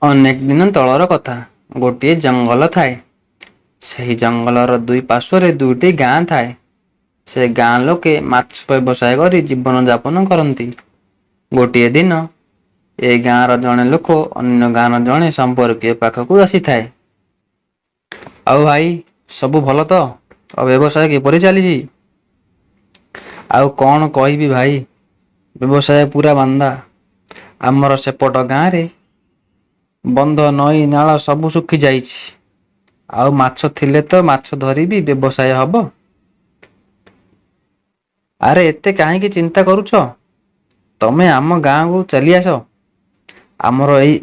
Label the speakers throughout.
Speaker 1: ଅନେକ ଦିନ ତଳର କଥା। ଗୋଟିଏ ଜଙ୍ଗଲ ଥାଏ। ସେହି ଜଙ୍ଗଲର ଦୁଇ ପାର୍ଶ୍ୱରେ ଦୁଇଟି ଗାଁ ଥାଏ। ସେ ଗାଁ ଲୋକେ ମାଛ ବ୍ୟବସାୟ କରି ଜୀବନଯାପନ କରନ୍ତି। ଗୋଟିଏ ଦିନ ଏ ଗାଁର ଜଣେ ଲୋକ ଅନ୍ୟ ଗାଁର ଜଣେ ସମ୍ପର୍କୀୟ ପାଖକୁ ଆସିଥାଏ। ଆଉ ଭାଇ, ସବୁ ଭଲ ତ? ଆଉ ବ୍ୟବସାୟ କିପରି ଚାଲିଛି? ଆଉ କ'ଣ କହିବି ଭାଇ, ବ୍ୟବସାୟ ପୂରା ମାନ୍ଦା। ଆମର ସେପଟ ଗାଁରେ ବନ୍ଧ, ନଈ, ନାଳ ସବୁ ଶୁଖିଯାଇଛି। ଆଉ ମାଛ ଥିଲେ ତ ମାଛ ଧରି ବି ବ୍ୟବସାୟ ହେବ। ଆରେ, ଏତେ କାହିଁକି ଚିନ୍ତା କରୁଛ? ତମେ ଆମ ଗାଁକୁ ଚାଲିଆସ। ଆମର ଏଇ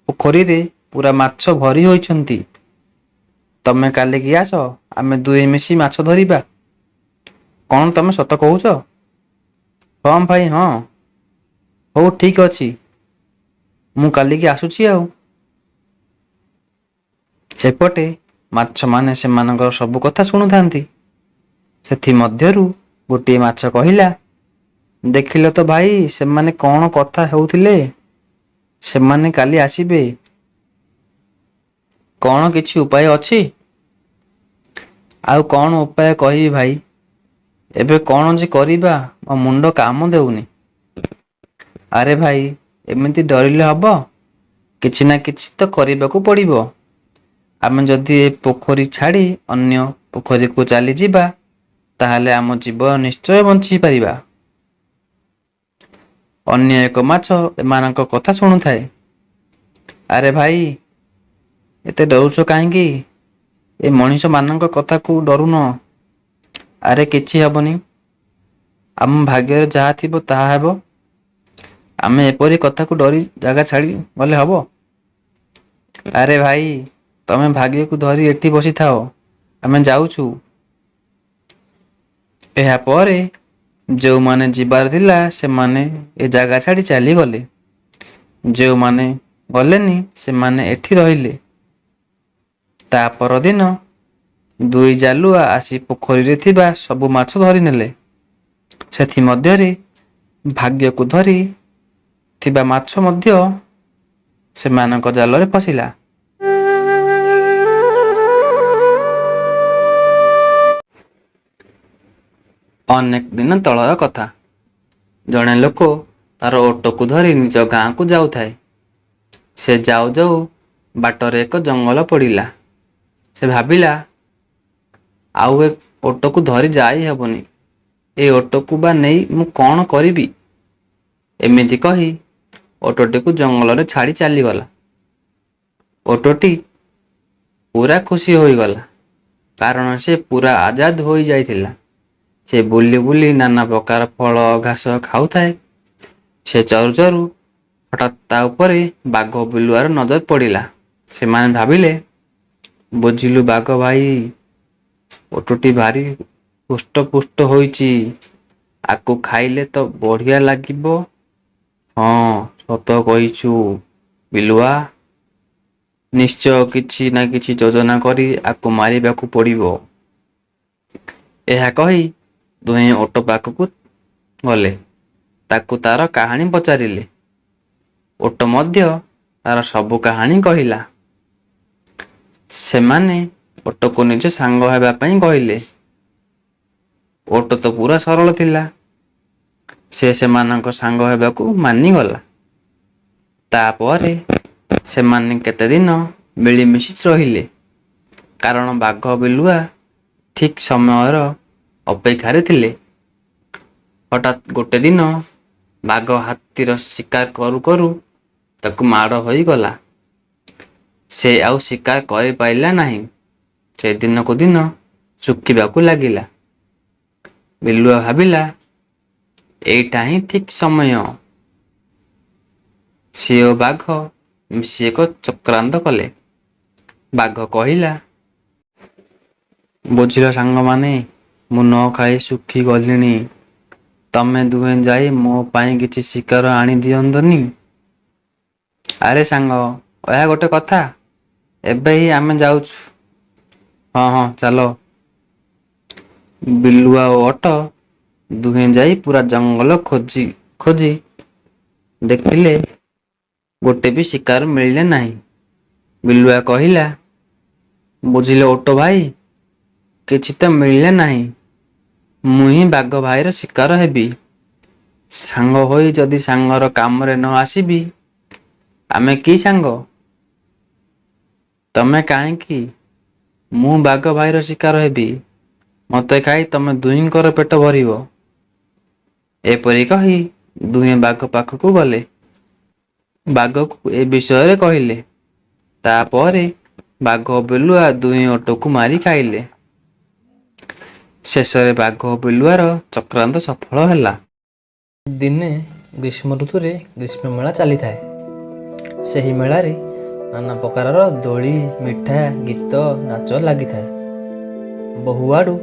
Speaker 1: ପୋଖରୀରେ ପୂରା ମାଛ ଭରି ହୋଇଛନ୍ତି। ତମେ କାଲିକି ଆସ, ଆମେ ଦୁହେଁ ମିଶି ମାଛ ଧରିବା। କ'ଣ ତମେ ସତ କହୁଛ? ହଁ ଭାଇ, ହଁ। ହଉ, ଠିକ୍ ଅଛି, ମୁଁ କାଲିକି ଆସୁଛି ଆଉ। ଏପଟେ ମାଛମାନେ ସେମାନଙ୍କର ସବୁ କଥା ଶୁଣୁଥାନ୍ତି। ସେଥିମଧ୍ୟରୁ ଗୋଟିଏ ମାଛ କହିଲା, ଦେଖିଲ ତ ଭାଇ, ସେମାନେ କ'ଣ କଥା ହେଉଥିଲେ? ସେମାନେ କାଲି ଆସିବେ। କ'ଣ କିଛି ଉପାୟ ଅଛି? ଆଉ କ'ଣ ଉପାୟ କହିବି ଭାଇ? ଏବେ କ'ଣ ଯେ କରିବା, ମୋ ମୁଣ୍ଡ କାମ ଦେଉନି। ଆରେ ଭାଇ, ଏମିତି ଡରିଲେ ହେବ? କିଛି ନା କିଛି ତ କରିବାକୁ ପଡ଼ିବ। ଆମେ ଯଦି ଏ ପୋଖରୀ ଛାଡ଼ି ଅନ୍ୟ ପୋଖରୀକୁ ଚାଲିଯିବା, ତାହେଲେ ଆମ ଜୀବନ ନିଶ୍ଚୟ ବଞ୍ଚିପାରିବା। ଅନ୍ୟ ଏକ ମାଛ ଏମାନଙ୍କ କଥା ଶୁଣୁଥାଏ। ଆରେ ଭାଇ, ଏତେ ଡରୁଛ କାହିଁକି? ଏ ମଣିଷମାନଙ୍କ କଥାକୁ ଡରୁନ। ଆରେ, କିଛି ହେବନି। ଆମ ଭାଗ୍ୟରେ ଯାହା ଥିବ ତାହା ହେବ। ଆମେ ଏପରି କଥାକୁ ଡରି ଜାଗା ଛାଡ଼ି ଗଲେ ହେବ? ଆରେ ଭାଇ, ତମେ ଭାଗ୍ୟକୁ ଧରି ଏଠି ବସିଥାଅ, ଆମେ ଯାଉଛୁ। ଏହାପରେ ଯେଉଁମାନେ ଯିବାର ଥିଲା, ସେମାନେ ଏ ଜାଗା ଛାଡ଼ି ଚାଲିଗଲେ। ଯେଉଁମାନେ ଗଲେନି, ସେମାନେ ଏଠି ରହିଲେ। ତା ପରଦିନ ଦୁଇ ଜାଲୁଆ ଆସି ପୋଖରୀରେ ଥିବା ସବୁ ମାଛ ଧରିନେଲେ। ସେଥିମଧ୍ୟରେ ଭାଗ୍ୟକୁ ଧରି ଥିବା ମାଛ ମଧ୍ୟ ସେମାନଙ୍କ ଜାଲରେ ଫସିଲା। ଅନେକ ଦିନ ତଳର କଥା। ଜଣେ ଲୋକ ତାର ଓଟକୁ ଧରି ନିଜ ଗାଁକୁ ଯାଉଥାଏ। ସେ ଯାଉ ଯାଉ ବାଟରେ ଏକ ଜଙ୍ଗଲ ପଡ଼ିଲା। ସେ ଭାବିଲା, ଆଉ ଏ ଓଟକୁ ଧରି ଯାଇ ହେବନି। ଏ ଓଟକୁ ବା ନେଇ ମୁଁ କ'ଣ କରିବି? ଏମିତି କହି ଓଟଟିକୁ ଜଙ୍ଗଲରେ ଛାଡ଼ି ଚାଲିଗଲା। ଓଟଟି ପୂରା ଖୁସି ହୋଇଗଲା, କାରଣ ସେ ପୂରା ଆଜାଦ ହୋଇଯାଇଥିଲା। ସେ ବୁଲି ବୁଲି ନାନା ପ୍ରକାର ଫଳ, ଘାସ ଖାଉଥାଏ। ସେ ଚରୁ ଚରୁ ହଠାତ୍ ତା ଉପରେ ବାଘ, ବିଲୁଆର ନଜର ପଡ଼ିଲା। ସେମାନେ ଭାବିଲେ, ବୁଝିଲୁ ବାଘ ଭାଇ, ଓଟଟି ଭାରି ହୃଷ୍ଟପୁଷ୍ଟ ହୋଇଛି। ଆକୁ ଖାଇଲେ ତ ବଢ଼ିଆ ଲାଗିବ। ହଁ, ସତ କହିଛୁ ବିଲୁଆ। ନିଶ୍ଚୟ କିଛି ନା କିଛି ଯୋଜନା କରି ଆକୁ ମାରିବାକୁ ପଡ଼ିବ। ଏହା କହି ଦୁହେଁ ଓଟ ପାଖକୁ ଗଲେ। ତାକୁ ତାର କାହାଣୀ ପଚାରିଲେ। ଓଟ ମଧ୍ୟ ତାର ସବୁ କାହାଣୀ କହିଲା। ସେମାନେ ଓଟକୁ ନିଜ ସାଙ୍ଗ ହେବା ପାଇଁ କହିଲେ। ଓଟ ତ ପୂରା ସରଳ ଥିଲା। ସେ ସେମାନଙ୍କ ସାଙ୍ଗ ହେବାକୁ ମାନିଗଲା। ତାପରେ ସେମାନେ କେତେଦିନ ମିଳିମିଶି ରହିଲେ, କାରଣ ବାଘ, ବିଲୁଆ ଠିକ୍ ସମୟର ଅପେକ୍ଷାରେ ଥିଲେ। ହଠାତ୍ ଗୋଟେ ଦିନ ବାଘ ହାତୀର ଶିକାର କରୁ କରୁ ତାକୁ ମାଡ଼ ହୋଇଗଲା। ସେ ଆଉ ଶିକାର କରିପାରିଲା ନାହିଁ। ସେ ଦିନକୁ ଦିନ ଶୁଖିବାକୁ ଲାଗିଲା। ବିଲୁଆ ଭାବିଲା, ଏଇଟା ହିଁ ଠିକ୍ ସମୟ। ସିଏ ଓ ବାଘ ମିଶି ଏକ ଚକ୍ରାନ୍ତ କଲେ। ବାଘ କହିଲା, ବୁଝିଲ ସାଙ୍ଗମାନେ, ମୁଁ ନ ଖାଇ ଶୁଖିଗଲିଣି। ତମେ ଦୁହେଁ ଯାଇ ମୋ ପାଇଁ କିଛି ଶିକାର ଆଣି ଦିଅନ୍ତନି? ଆରେ ସାଙ୍ଗ, ଏହା ଗୋଟେ କଥା? ଏବେ ହିଁ ଆମେ ଯାଉଛୁ। ହଁ ହଁ, ଚାଲ। ବିଲୁଆ ଓ ଓଟ ଦୁହେଁ ଯାଇ ପୂରା ଜଙ୍ଗଲ ଖୋଜି ଖୋଜି ଦେଖିଲେ। ଗୋଟେ ବି ଶିକାର ମିଳିଲେ ନାହିଁ। ବିଲୁଆ କହିଲା, ବୁଝିଲ ଓଟ ଭାଇ, କିଛି ତ ମିଳିଲା ନାହିଁ, ମୁଁ ହିଁ ବାଘ ଭାଇର ଶିକାର ହେବି। ସାଙ୍ଗ ହୋଇ ଯଦି ସାଙ୍ଗର କାମରେ ନ ଆସିବି, ଆମେ କି ସାଙ୍ଗ? ତମେ କାହିଁକି, ମୁଁ ବାଘ ଭାଇର ଶିକାର ହେବି। ମୋତେ ଖାଇ ତମେ ଦୁହିଁଙ୍କର ପେଟ ଭରିବ। ଏପରି କହି ଦୁହେଁ ବାଘ ପାଖକୁ ଗଲେ। ବାଘକୁ ଏ ବିଷୟରେ କହିଲେ। ତାପରେ ବାଘ ବିଲୁଆ ଦୁହେଁ ଓଟକୁ ମାରି ଖାଇଲେ। ଶେଷରେ ବାଘ ବିଲୁଆର ଚକ୍ରାନ୍ତ ସଫଳ ହେଲା। ଦିନେ ଗ୍ରୀଷ୍ମ ଋତୁରେ ଗ୍ରୀଷ୍ମ ମେଳା ଚାଲିଥାଏ। ସେହି ମେଳାରେ ନାନା ପ୍ରକାରର ଦୋଳି, ମିଠା, ଗୀତ, ନାଚ ଲାଗିଥାଏ। ବହୁଆଡ଼ୁ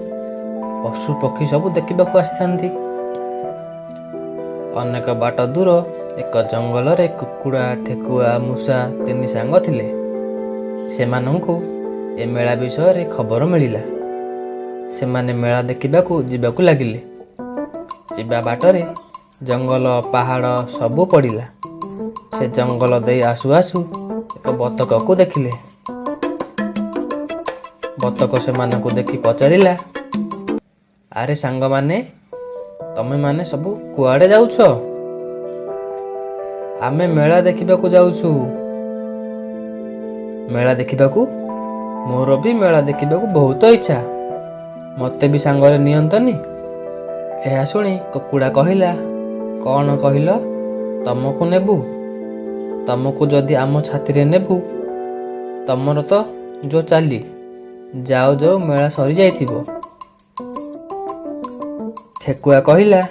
Speaker 1: ପଶୁ ପକ୍ଷୀ ସବୁ ଦେଖିବାକୁ ଆସିଥାନ୍ତି। ଅନେକ ବାଟ ଦୂର ଏକ ଜଙ୍ଗଲରେ କୁକୁଡ଼ା, ଠେକୁଆ, ମୂଷା ତିନି ସାଙ୍ଗ ଥିଲେ। ସେମାନଙ୍କୁ ଏ ମେଳା ବିଷୟରେ ଖବର ମିଳିଲା। ସେମାନେ ମେଳା ଦେଖିବାକୁ ଯିବାକୁ ଲାଗିଲେ। ଯିବା ବାଟରେ ଜଙ୍ଗଲ, ପାହାଡ଼ ସବୁ ପଡ଼ିଲା। ସେ ଜଙ୍ଗଲ ଦେଇ ଆସୁ ଆସୁ ଏକ ବତକକୁ ଦେଖିଲେ। ବତକ ସେମାନଙ୍କୁ ଦେଖି ପଚାରିଲା, ଆରେ ସାଙ୍ଗମାନେ, ତମେମାନେ ସବୁ କୁଆଡ଼େ ଯାଉଛ? ଆମେ ମେଳା ଦେଖିବାକୁ ଯାଉଛୁ। ମେଳା ଦେଖିବାକୁ? ମୋର ବି ମେଳା ଦେଖିବାକୁ ବହୁତ ଇଚ୍ଛା। ମୋତେ ବି ସାଙ୍ଗରେ ନିଅନ୍ତନି? ଏହା ଶୁଣି କୁକୁଡ଼ା କହିଲା, କ'ଣ କହିଲ, ତମକୁ ନେବୁ? ତମକୁ ଯଦି ଆମ ଛାତିରେ ନେବୁ, ତମର ତ ଯୋ ଚାଲି, ଯାଉ ଯାଉ ମେଳା ସରିଯାଇଥିବ। ଠେକୁଆ କହିଲା,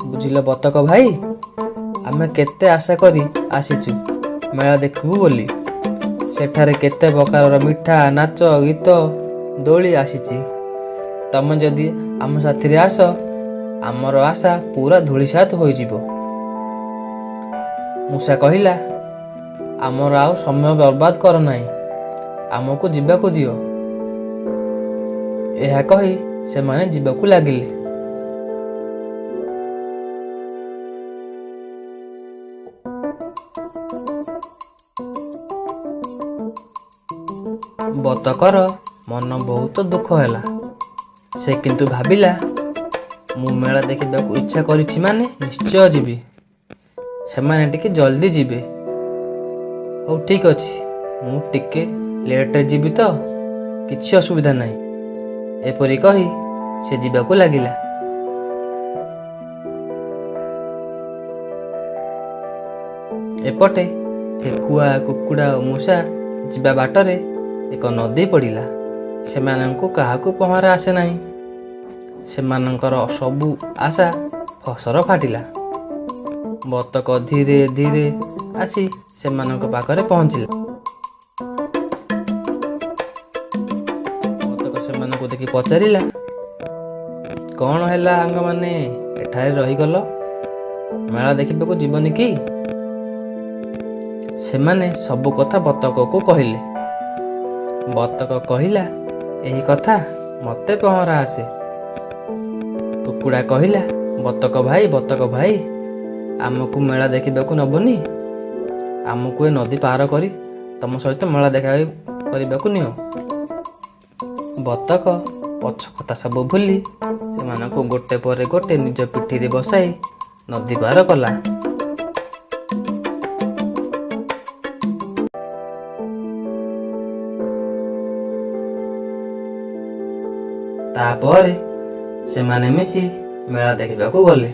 Speaker 1: ବୁଝିଲ ବତକ ଭାଇ, ଆମେ କେତେ ଆଶା କରି ଆସିଛୁ ମେଳା ଦେଖିବୁ ବୋଲି। ସେଠାରେ କେତେ ପ୍ରକାରର ମିଠା, ନାଚ, ଗୀତ, ଦୋଳି ଆସିଛି। ତମେ ଯଦି ଆମ ସାଥିରେ ଆସ, ଆମର ଆଶା ପୁରା ଧୂଳିସାତ ହୋଇଯିବ। ମୂଷା କହିଲା, ଆମର ଆଉ ସମୟ ବର୍ବାଦ କର ନାହିଁ, ଆମକୁ ଯିବାକୁ ଦିଅ। ଏହା କହି ସେମାନେ ଯିବାକୁ ଲାଗିଲେ। ବତକର ମନ ବହୁତ ଦୁଃଖ ହେଲା। ସେ କିନ୍ତୁ ଭାବିଲା, ମୁଁ ମେଳା ଦେଖିବାକୁ ଇଚ୍ଛା କରିଛି ମାନେ ନିଶ୍ଚୟ ଯିବି। ସେମାନେ ଟିକେ ଜଲ୍ଦି ଯିବେ। ହଉ ଠିକ୍ ଅଛି, ମୁଁ ଟିକେ ଲେଟ୍ରେ ଯିବି ତ କିଛି ଅସୁବିଧା ନାହିଁ। ଏପରି କହି ସେ ଯିବାକୁ ଲାଗିଲା। ଏପଟେ ଠେକୁଆ, କୁକୁଡ଼ା ଓ ମୂଷା ଯିବା ବାଟରେ ଏକ ନଦୀ ପଡ଼ିଲା। ସେମାନଙ୍କୁ କାହାକୁ ପହଁରା ଆସେ ନାହିଁ। ସେମାନଙ୍କର ସବୁ ଆଶା ଫସର ଫାଟିଲା। ବତକ ଧୀରେ ଧୀରେ ଆସି ସେମାନଙ୍କ ପାଖରେ ପହଞ୍ଚିଲା। ବତକ ସେମାନଙ୍କୁ ଦେଖି ପଚାରିଲା, କ'ଣ ହେଲା ସାଙ୍ଗମାନେ, ଏଠାରେ ରହିଗଲ? ମେଳା ଦେଖିବାକୁ ଯିବନି କି? ସେମାନେ ସବୁ କଥା ବତକକୁ କହିଲେ। ବତକ କହିଲା, ଏହି କଥା, ମୋତେ ପହଁରା ଆସେ। କୁକୁଡ଼ା କହିଲା, ବତକ ଭାଇ, ବତକ ଭାଇ, ଆମକୁ ମେଳା ଦେଖିବାକୁ ନବନି? ଆମକୁ ଏ ନଦୀ ପାର କରି ତମ ସହିତ ମେଳା ଦେଖା କରିବାକୁ ନିଅ। ବତକ ପଛ କଥା ସବୁ ଭୁଲି ସେମାନଙ୍କୁ ଗୋଟେ ପରେ ଗୋଟେ ନିଜ ପିଠିରେ ବସାଇ ନଦୀ ପାର କଲା। ତାପରେ ସେମାନେ ମିଶି ମେଳା ଦେଖିବାକୁ ଗଲେ।